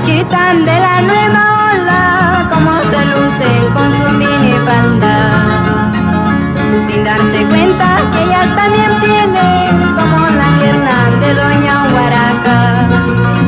Muchachitas de la nueva ola, como se lucen con su minifalda. Sin darse cuenta que ellas también tienen como la pierna de Doña Huaraca.